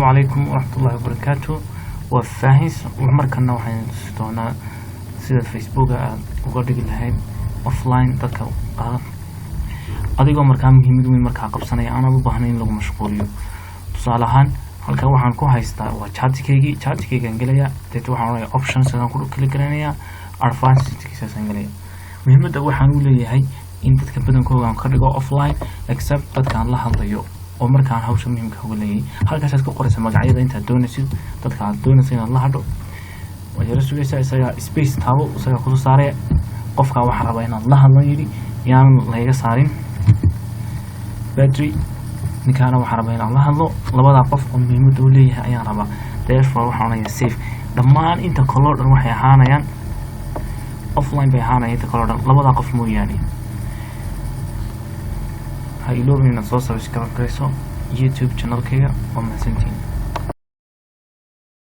Calaykum waraxmatullahi wabarakaatu. Waa faahis. Markana waxaan tusi doonaa sida Facebooka aad uga dhigi lahayd offline dadka qaar, adigoo markaa muhiimad weyn markaa qabsanaya, aanaad u baahnayn in lagu mashquuliyo. Tusaale ahaan, halkan waxaan ku haystaa waa chatkaygii. Chatkaygaan gelayaa, deet waxaan oranaya options ayaan ku kala garanayaa, advanced settingsaasaan gelaya. Muhiimadda waxaan u leeyahay in dadka badankooga aan ka dhigo offline, except dadkaan la hadlayo oo markaan hawsha muhiimka uga leeyahay. Halkaasaad ku qoraysa magacyada intaad doonaysid, dadka aad doonaysa inaad la hadho. Waad yara sugaysaa, isagaa space taabo, isagaa kusoo saaraya. Qofkaa waxaa rabaa inaad la hadlan yidhi, yaanan layga saarin battery. Ninkaana waxaa rabaa inaan la hadlo. Labadaa qof oo muhiimadda u leeyahay ayaan rabaa. Therefore waxaan oranaya save. Dhammaan inta kaloo dhan waxay ahaanayaan offline bay ahaanaya, inta kaloo dhan, labadaa qof mooyaane. Ha iloobin inaad soo subscribe garayso YouTube channelkayga. Waa mahadsantihiin.